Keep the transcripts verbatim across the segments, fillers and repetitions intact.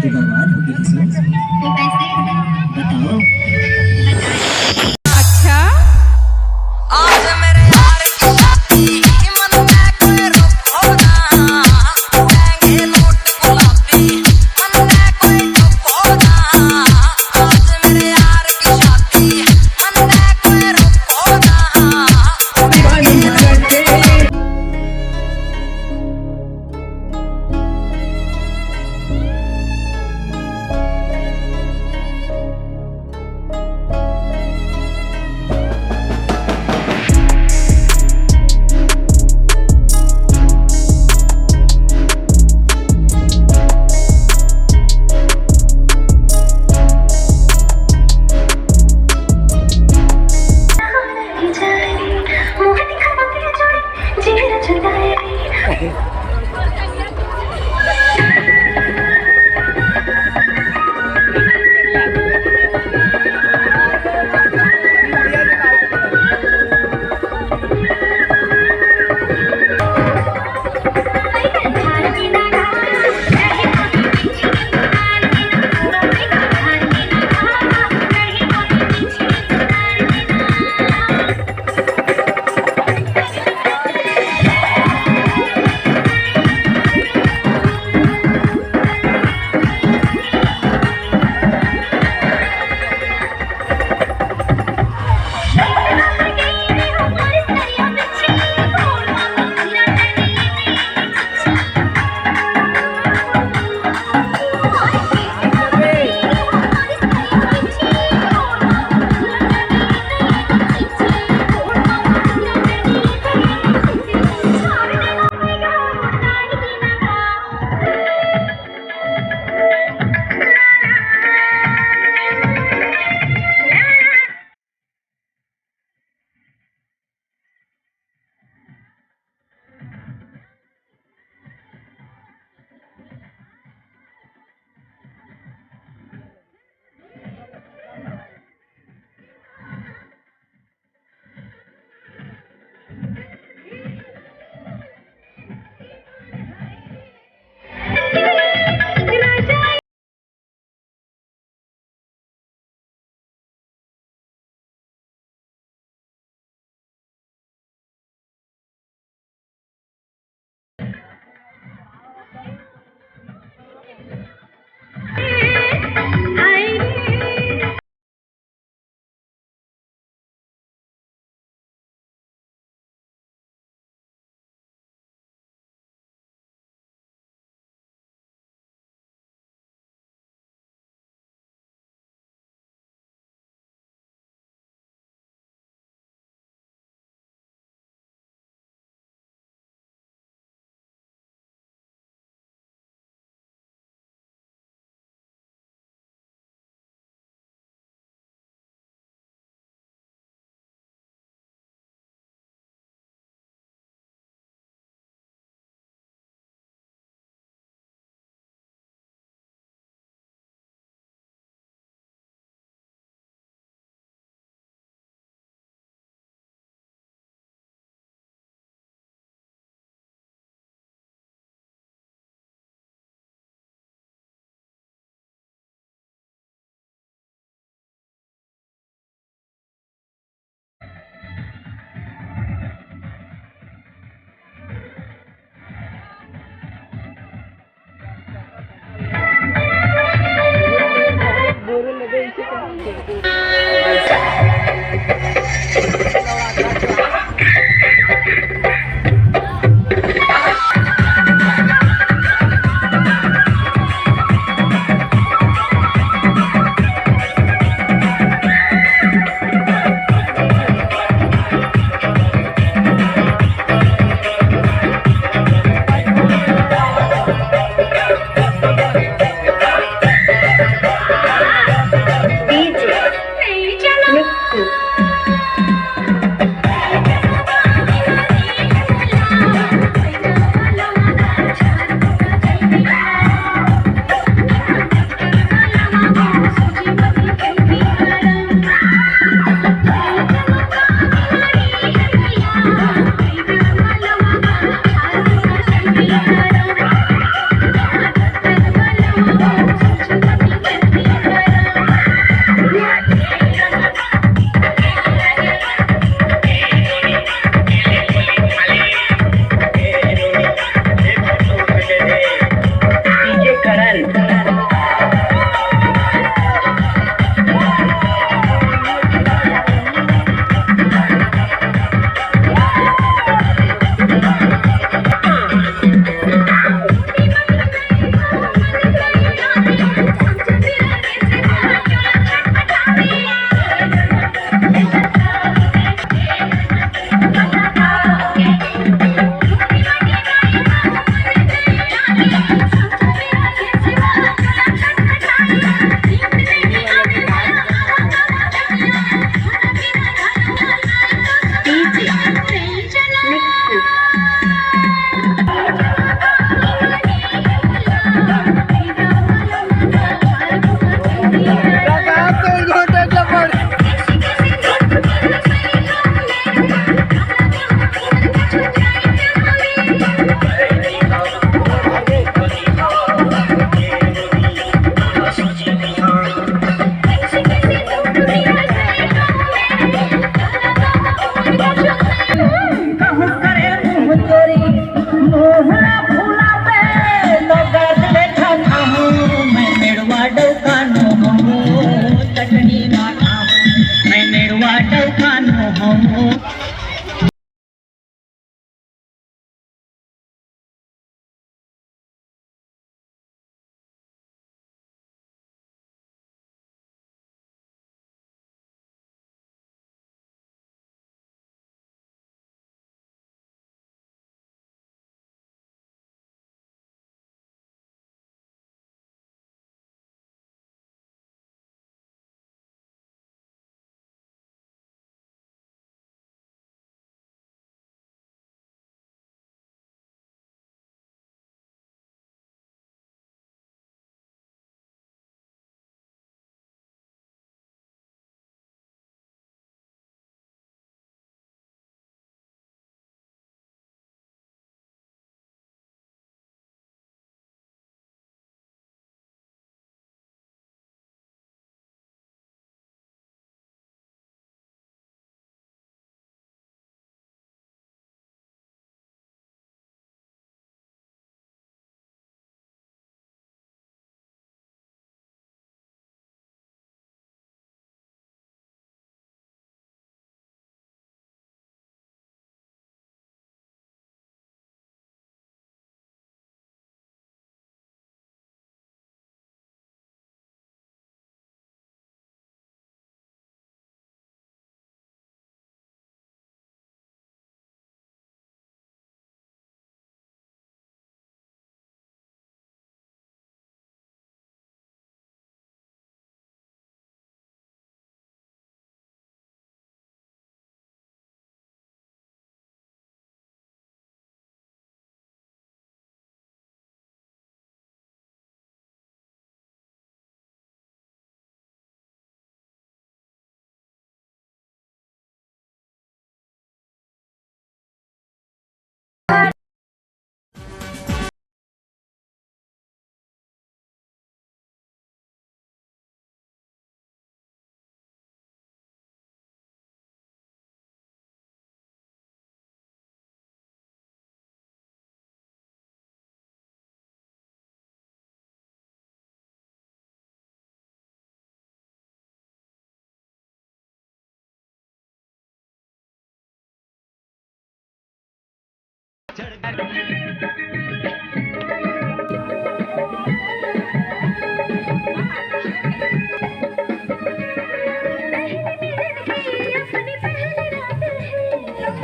के बर्बाद हो गई। बताओ। अच्छा। आज मेरे यार की शादी, मन में कोई रुक हो ना, उड़ेंगे नोट गुलाबी, मन में कोई चुप हो ना। आज मेरे यार की शादी, मन में कोई रुक हो ना।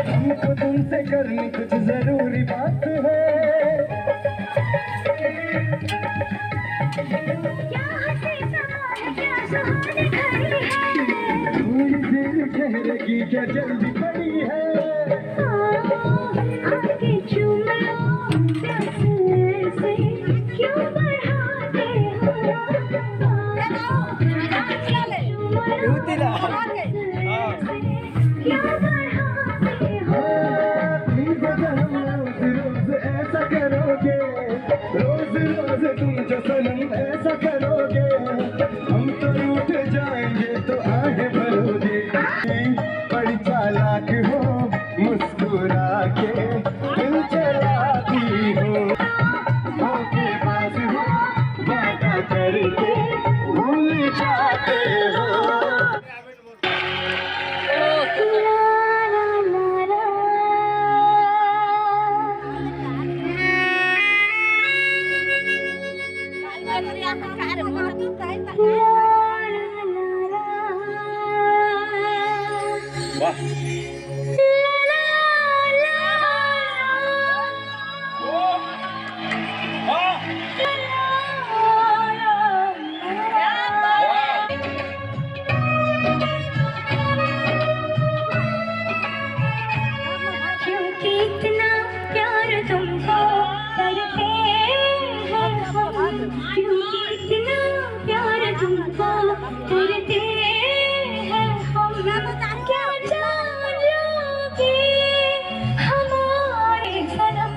हमको तुमसे करनी कुछ जरूरी बात है। थोड़ी देर ठहरेगी, क्या जल्दी पड़ी है? हाँ, ठीक है, तो हम रोज रोज ऐसा करोगे, रोज रोज तुम जो सनम ऐसा करोगे, हम तो रूठ जाएंगे तो आहे भरोगे। बड़ी चालाक हो, मुस्कुरा के दिल चलाती हो, धोखेबाज हो, वादा करके भूल जाते हो। वाह। क्योंकि इतना प्यार तुमको करते हैं हम, क्योंकि इतना प्यार तुमको करते हैं हम, क्या जान लोगे हमारे सनम,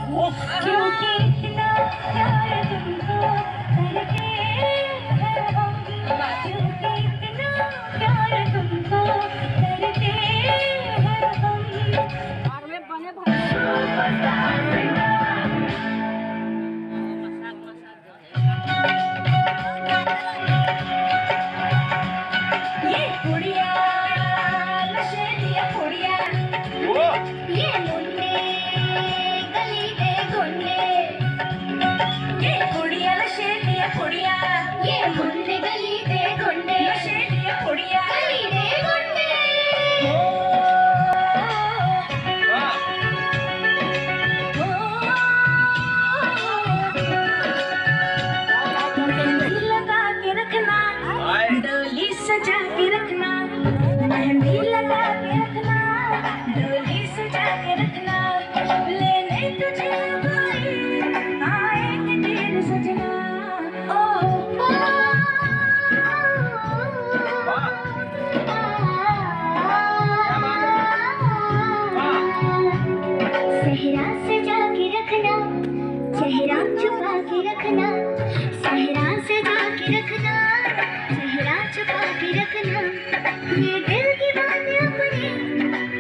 क्योंकि इतना प्यार तुमको करते हैं हम, क्योंकि इतना प्यार तुमको करते हैं हम। ये कुड़िया, नशे दी कुड़िया। ये मुंडे गली दे गुंडे। ये कुड़िया, नशे दी कुड़िया। ये मुंडे गली दे गुंडे। नशे दी कुड़िया। गली दे गुंडे। मेहंदी लगा के रखना, डोली सजा के रखना, मेहंदी लगा के रखना, डोली सजा के रखना, लेने तुझे भाई आएंगे तेरे सजना। ओ, ओ, ओ, ओ। सेहरा सजा के रखना, चेहरा छुपा के रखना, सेहरा सजा के रखना, चेहरा छुपा के रखना, ये दिल की बात अपने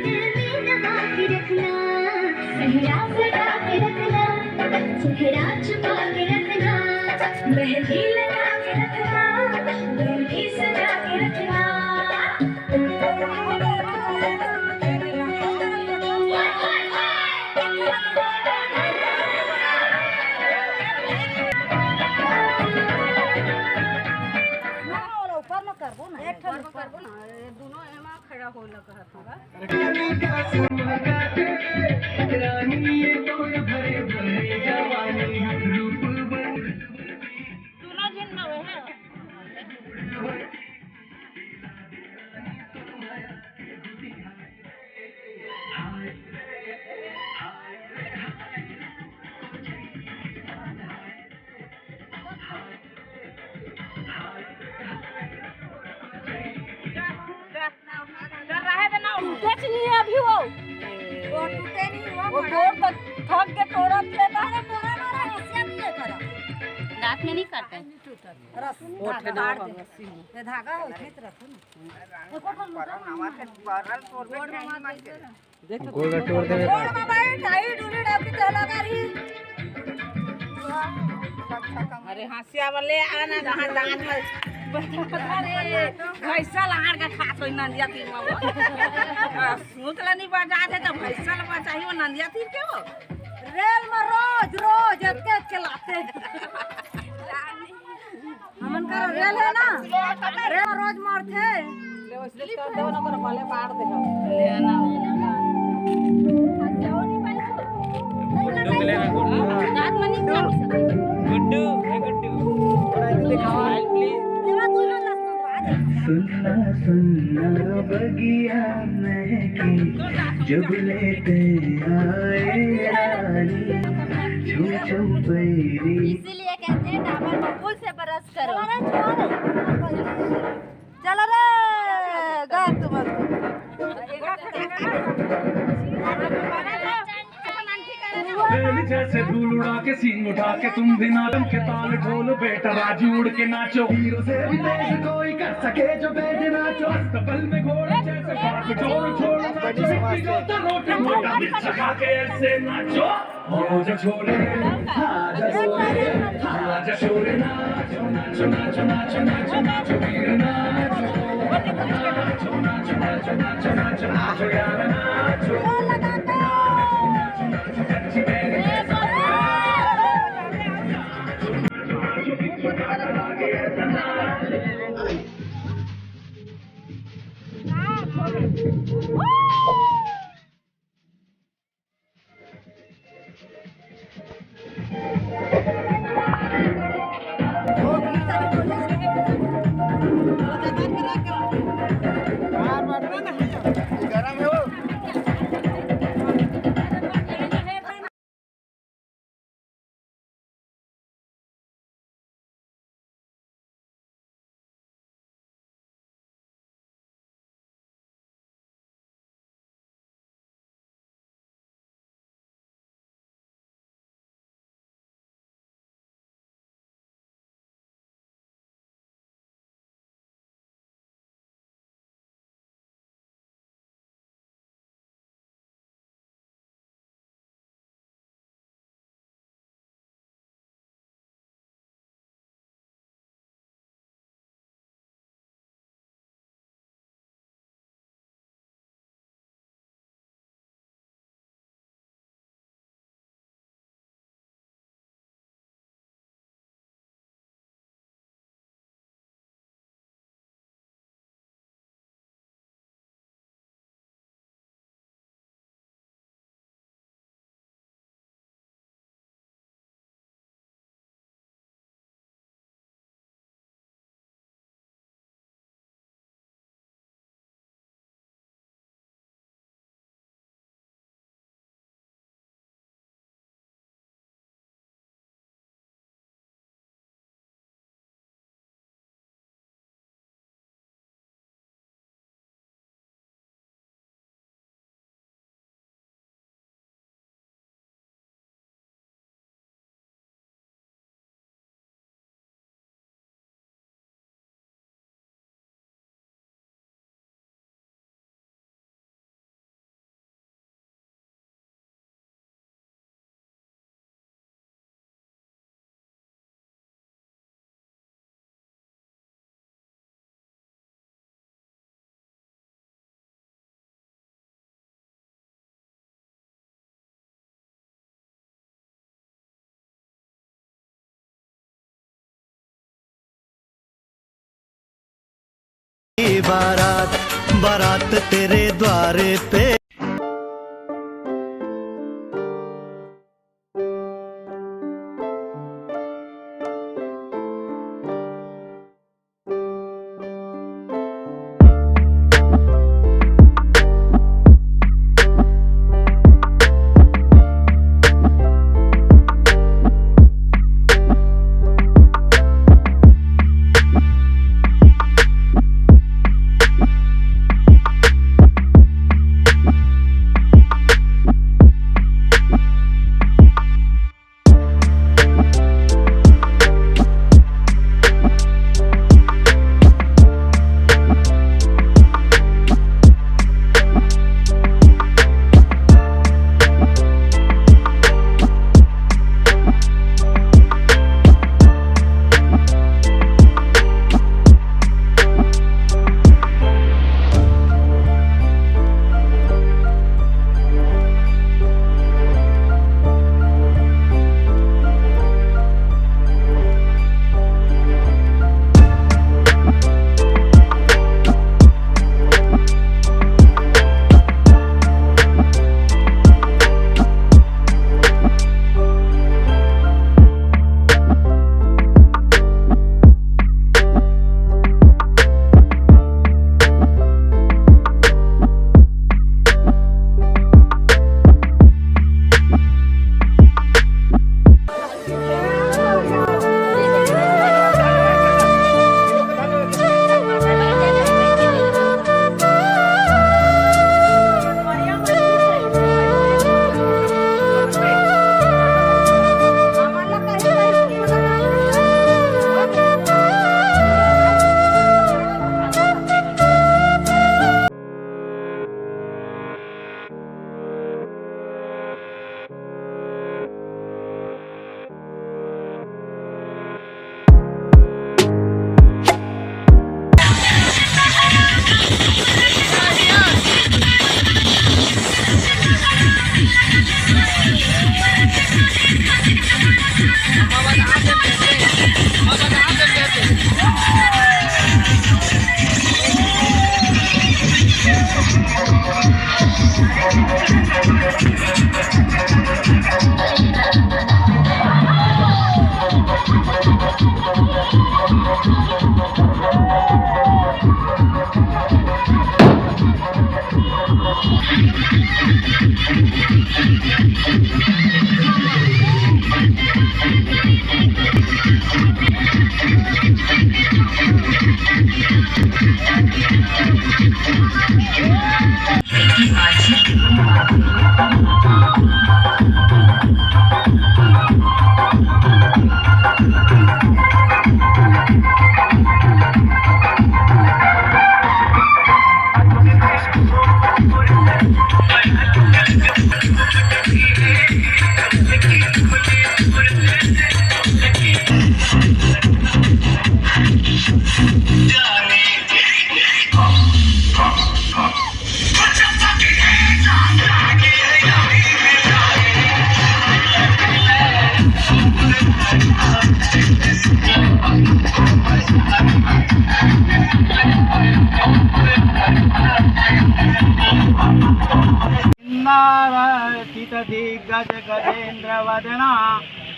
दिल में दबा के रखना, सेहरा सजा के रखना, चेहरा छुपा के रखना, मेहंदी लगा के रखना, दूल्ही सजा के रखना। ऊपर में करबो ना, एक ठन ऊपर में करबो ना, ये दोनों एमा खड़ा होए लगा हथवा। दोनों झन में वही। टूटे च नहीं है अभी वो। वो टूटे नहीं, वो वो बड़ा तोड़ तो थक के तोड़त रहता है। अरे तोड़ा मारा, हंसिया नहीं है करा। दांत में नहीं काटता है। रस वो धागा ठेना काट दे। ये धागा हो, खींच रखो ना। गोड़ में बैठ, आई डुली डाल के तो लगा रही। अरे हंसिया वाले आना, जहाँ दांत में। अरे भैंसा लाड़ के खात होई नंदिया तीर में वो। आ, सूत ला नहीं बजा दे तो भैंसा ला बचाई वो नंदिया तीर के वो। रेल में रोज रोज एतके एतके लाते। हमन का रेल है ना, रेल में रोज मारथे। ले आना। गुड्डू, गुड्डू। Smile, please। सुन्ना सुन्ना बगिया महके, जब लेते आए रानी, छुम छुम पैरी। इसीलिए कहते हैं, डाबर बबूल से बरस करो। चलो रे, गा तुम। बेल जैसे धूल उड़ा के, सींग उठा के, तुम भी नाचम के ताल ढोल, बेटा राजू उड़ के नाचो। हीरो से भी तेज कोई कर सके जो बैद नाचो। अस्तबल में घोड़े जैसे बागडोर छोड़ नाचो। मिट्टी जो तरोटे मोटा मिर्च खा के ऐसे नाचो। हो जा छोरे, हाँ जा छोरे, हाँ जा छोरे, नाचो, नाचो, नाचो, नाचो, नाचो, नाचो, वीर नाचो। बारात, बारात तेरे द्वारे पे।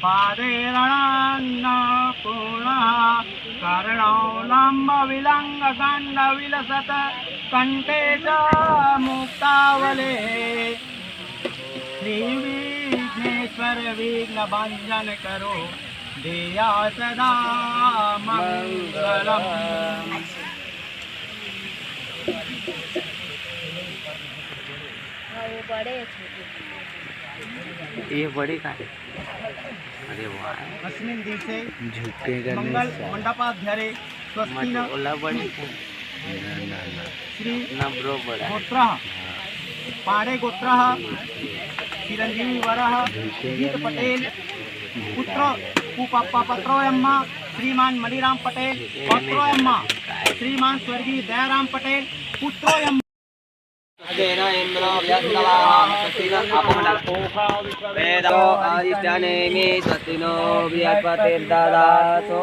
पादेरणान्नपूर्णः कर्णौ लम्बविलङ्गदण्डविलसत् कण्ठे च मुक्तावले। श्री विघ्नेश्वर विघ्न भंजन करो, देया सदा मंगलम। हाँ, वो बड़े हैं, छोटे। ये बड़े का है? अरे वाह। अस्मिन् दिवसे झुकेगा मंगल मंडपाध्यरे स्वस्ति न। ओला बड़े का? श्री ना ब्रो बड़ा है। गोत्रः, पाड़े गोत्रः, चिरंजीवी वरः, जीत पटेल, पुत्र, पु-, प-, प-, पत्रोयम्मा, श्रीमान मणिराम पटेल, पत्रोयम्मा, श्रीमान स्वर्गीय दयाराम पटेल, पुत्रोयम्मा। तेन इंद्रो व्यस्तवाहं शशिन अपुनः। वेदो अधिष्ठानेमि स्वस्ति नो बृहस्पतिर्दधातु।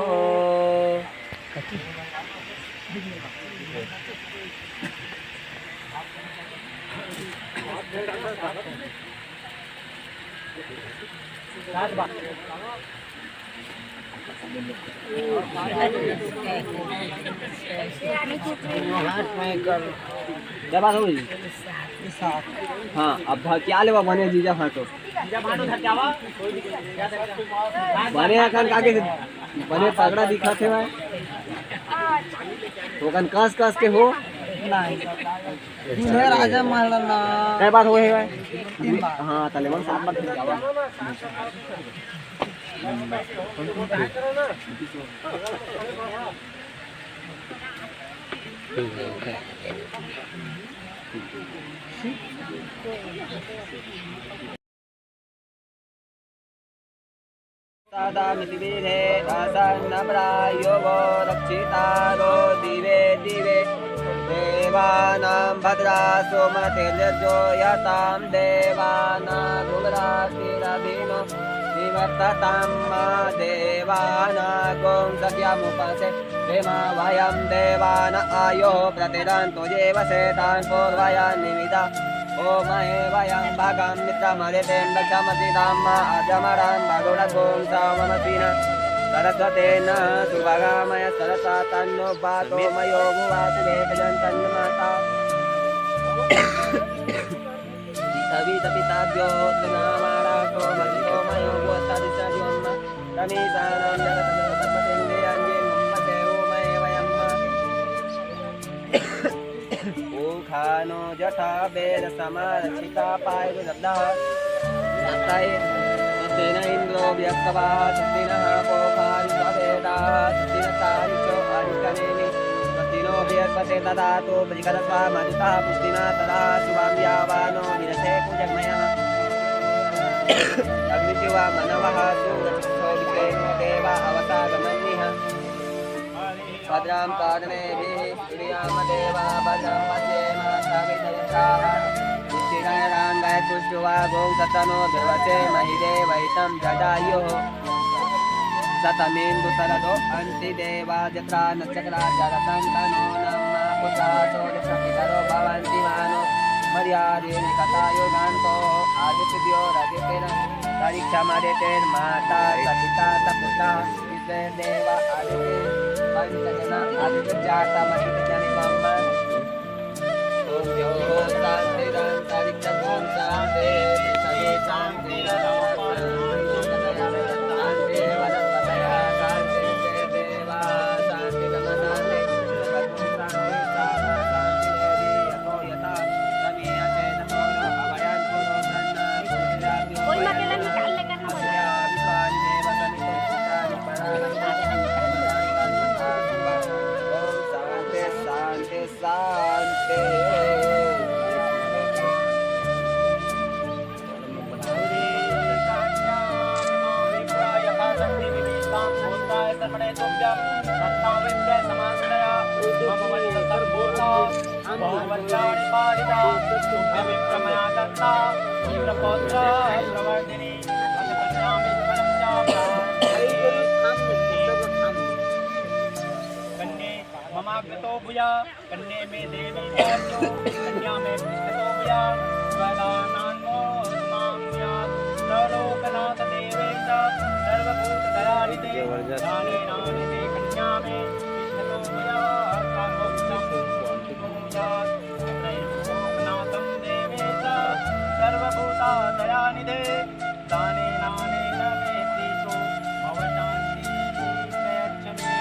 क्या बात हो गई? हाँ, अब भा-, क्या लेवा बने जीजा भाटो? बने अकन का के बने तगड़ा दिखत हे भाई। तो कन कस कस के हो। दूल्हे राजा महल ना। कै बार होए हे भाई? तीन बार। हाँ, तले मन सात बार फिर जावा। सदामिति विधे आसन्नप्रायो वो रक्षितारो दिवे दिवे। देवानां भद्रा सोमतेजो यतां देवानागुग्रासिरभिनो निवर्ततां मा देवानागुं सख्यमुपासे। देवा वयं देवान आयुः प्रतिदन्तु जीवसेतान् पूर्वया निमिता। ओमहे वयं भगं मित्रमदितिं रक्षमसितां मा अजमरं वरुणगुं सवमसिन सरस्वती न सुभगामय सरसा तन्नो वातो मयो भुवा सुवेदजं तन्नमाता। सवितपिताभ्यो तनामारातो मदितो मयो भुवस्तादिशा जुम्मा। तमीशानं जगतसर्वपतिं धियञ्जीर्मुम्बसे उमये वयं मा। ओखानो जथा वेदसमारक्षिता पायुर्शब्दः। स्वस्तेन इन्द्रो व्यस्तवाः स्वस्तिनः पोखारिषवेदाः स्वस्तिनस्तारिक्षो अरिष्टनेमि। स्वस्ति नो बृहस्पतिर्दधातु जिगतस्वामजुतः पुष्टिमा तदा सुवां यावानो विरथे कुजग्मयः। अग्निजिह्वा मनवः सूरजसो विश्वे नो देवा अवसागमन्निह। भद्रं कर्णेभिः शृणुयाम देवा भद्रं पश्येम सवितविषाः। निश्चिरङ्गाङ्गैस्तुष्ट्वा गुं सत्तनो दुर्वसे महि देवहितं जदायुः। सतमेन्दु सरदो अन्ति देवा जत्रा नक्षत्रा जलसन्तनो नम्मा पुषा सोदश पितरो भवन्ति मानो मर्यादीनि कथायुगान्तो आदित्यभ्यो रदितेन तरिक्षमदितेर्माता सपिता सपुता विश्वे देवा आदिते पञ्चजना आदित्यजातमदित्यजनिमम्मा। ओम यो शांतिरंतरिक्षगुं शांति पृथ्वी शांति शांति वनस्पतय शांति देवा शांति ब्रह्म शांति शांति शांति देवी यथो यथा समीयते ततो अभयं कुरु तन्ना कोई मकेला निकाल लेकर ना बोला। शांति शांति शांति। ममाग्रतो भूया कन्ये मे देवी भवतु कन्या मे पृष्ठतो भूया। स्वदानान्मोदमां या स लोकनाथ देव। सर्वभूतदयानिधे। जबरदस्त। दाने नाने मे कन्या मे विष्णतो मया सर्वोत्तम। लोकनाथं देवेश सर्वभूतदयानिधे। दाने नाने मे प्रीतो भव शान्ति प्रयच्छ मे।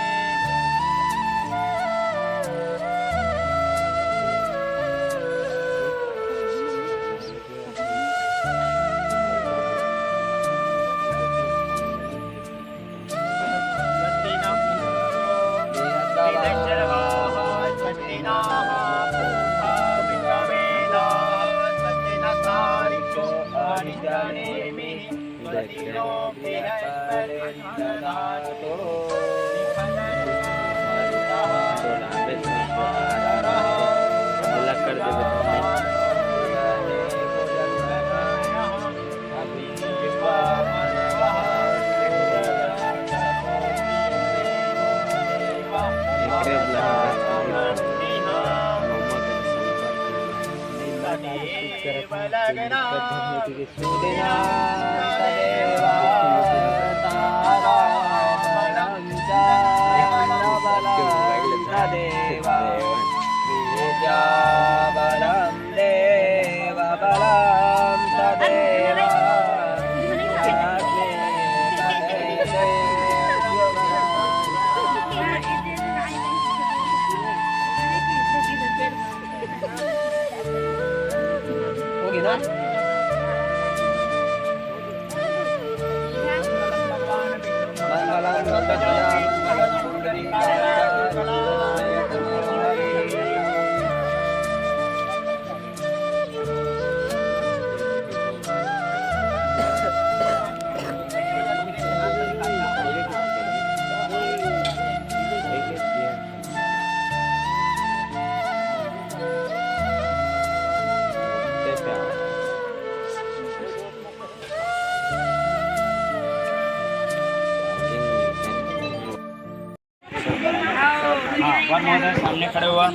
हाँ, वन महोदय, सामने खड़े हुआ,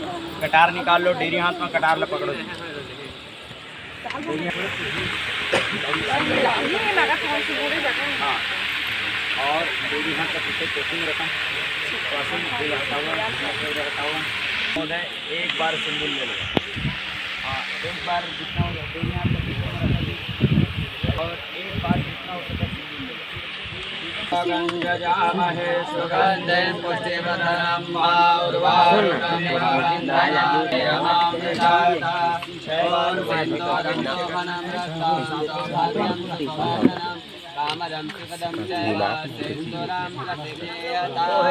कटार निकाल लो, डेरी हाथ में, कटार ला पकड़ो जी। हाँ, और डेरी हाथ का पीछे कोचिंग रखा, कोचिंग फिर हटाओ, फिर हटाओ। महोदय, एक बार सिंदूर ले लो। हाँ, एक बार जितना हो सके, डेरी हाथ का पीछे रखा जी। और एक बार जितना हो सके सिंदूर ले लो। गंजजामहे सुगन्धिं पुष्टिवर्धनम् वा उर्वारुकमिव बन्धनानि। अमृतात् शैवान् सन्तो गन्धो वनम् रक्तं सतो धान्यं सतो भोजनम्। कामदं सुखदं चैव सिन्धूरं प्रतिगृह्यताम्।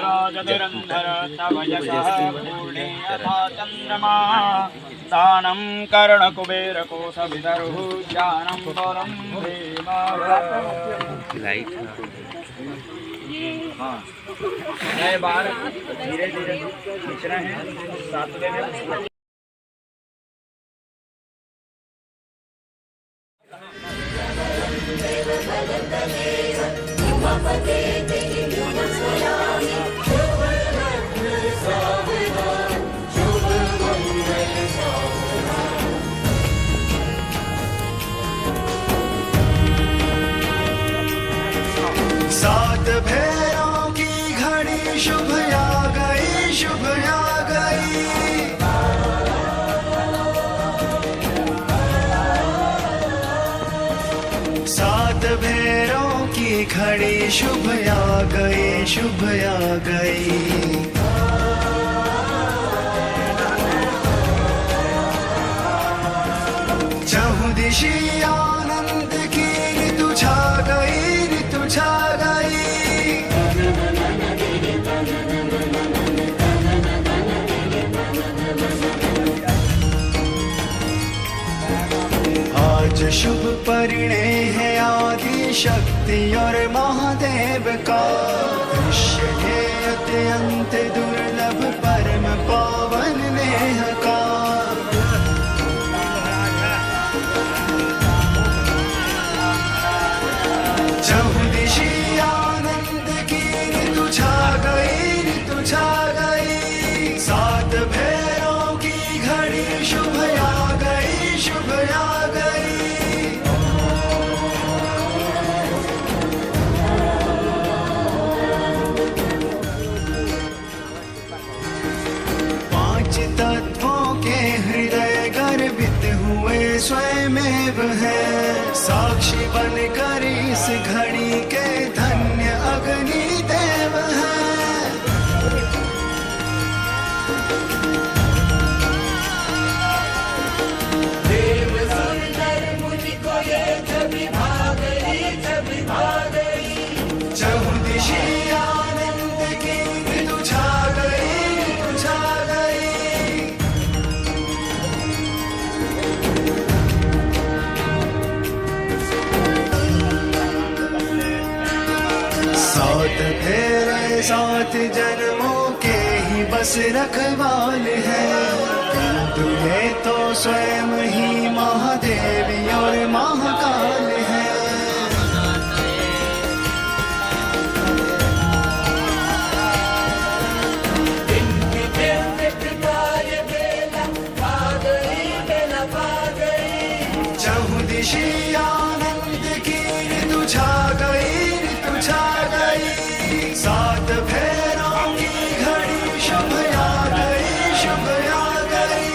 राजधुरन्धर तव यशः पूर्णे यथा चन्द्रमा। दानं कर्ण कुबेर कोश विदर्हु ज्ञानं बलं भीम। लाइट। हाँ, छह बार धीरे धीरे खींचना है। सातवें में सात भेरों की घड़ी शुभ आ गई, शुभ आ गई। सात भेरों की घड़ी शुभ आ गई, शुभ आ गई। चहुदिशी आनंद की ऋतु छा गई, ऋतु छा गई। आज शुभ परिणय है आदि शक्ति और महादेव का। दृश्य है अत्यंत दुर्लभ परम पावन नेह का। चहुदिशी आनंद की ऋतु छा गई, ऋतु छा गई। सात भेरों की घड़ी शुभ आ गई, शुभ आ गई। है। साक्षी बनकर इस घड़ी के धन्य अग्नि देव है। देव सुंदर मुझको ये छवि भा गई, छवि भा गई। चहुदिशी आनंद की ऋतु छा गई, ऋतु छा गई। सात फेरे सात जन्मों के ही बस रखवाल है, किंतु ये तो स्वयं ही महादेवी और महाकाल है। चहुदिशी आनंद की ऋतु छा गई, ऋतु छा गई। सात फेरों की घड़ी शुभ आ गई, शुभ आ गई।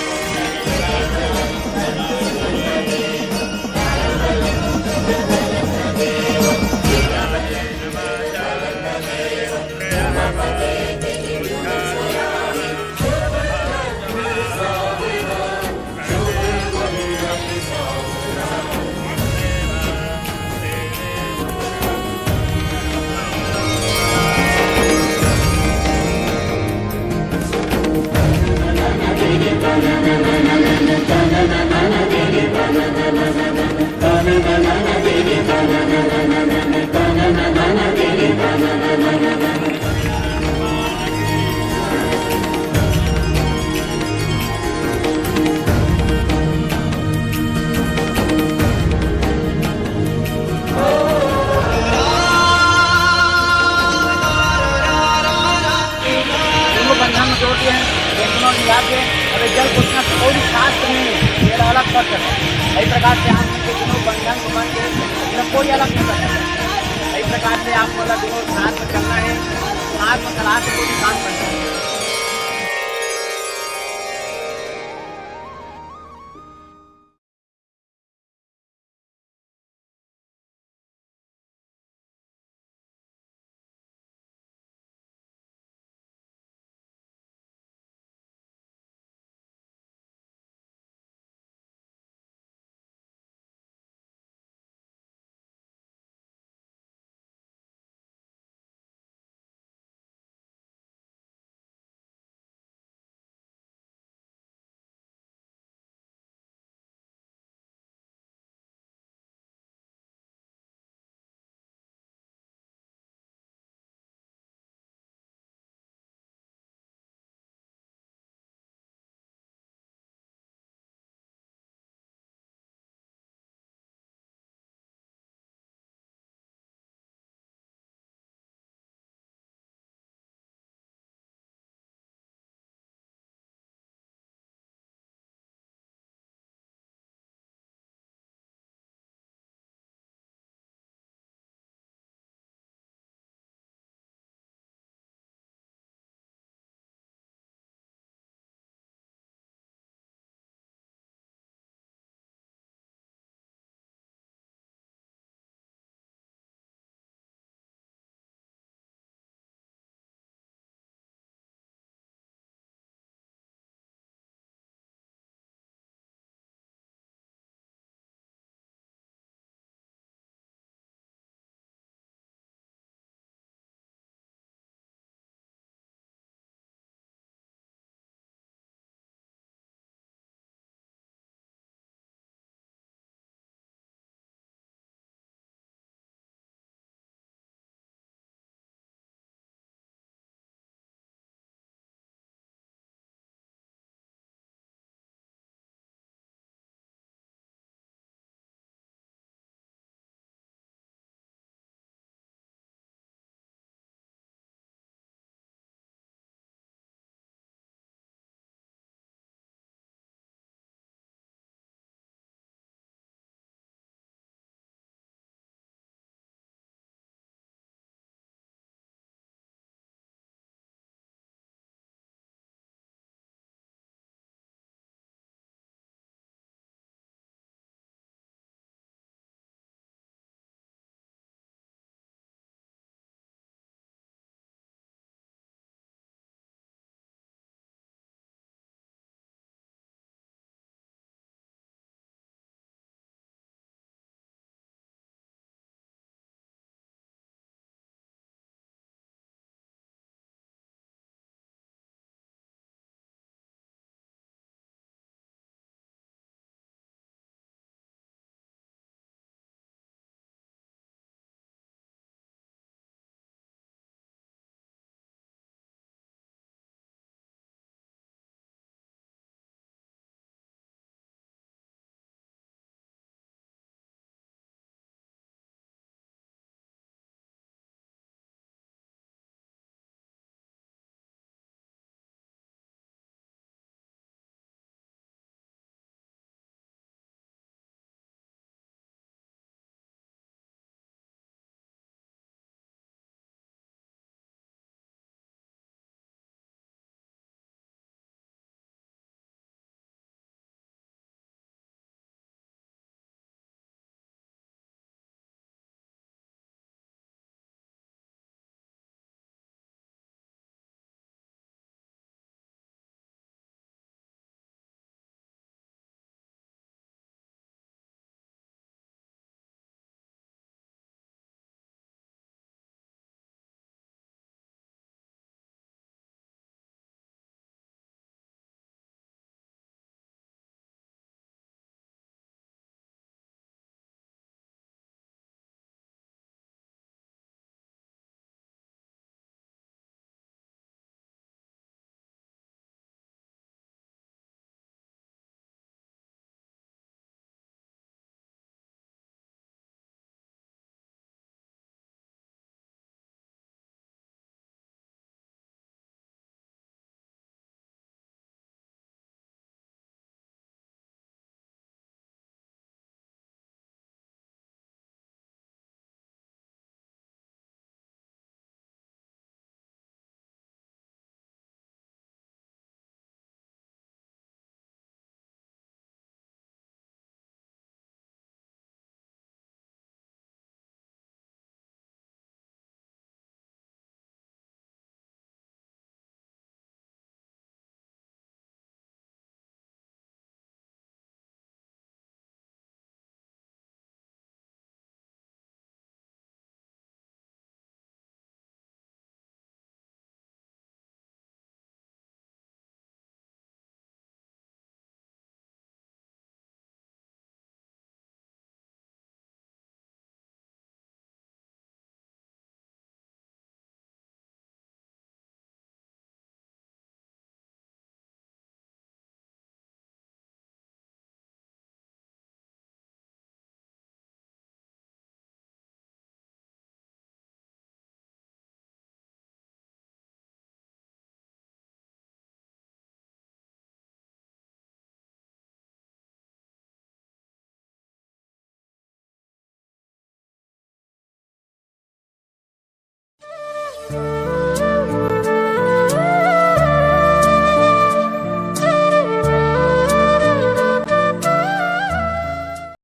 दोनों बंधन में जोड़ दिए हैं। ये दोनों मिला के, अगर जल घोषणा कोई भी शास्त्र नहीं है, ये अलग कर सकते हैं। इस प्रकार से आप दोनों बंधन को बन के, मतलब कोई अलग नहीं कर सकता। इस प्रकार से आप मतलब दोनों साथ में चलना है, साथ में सलाह से कोई भी काम करना है।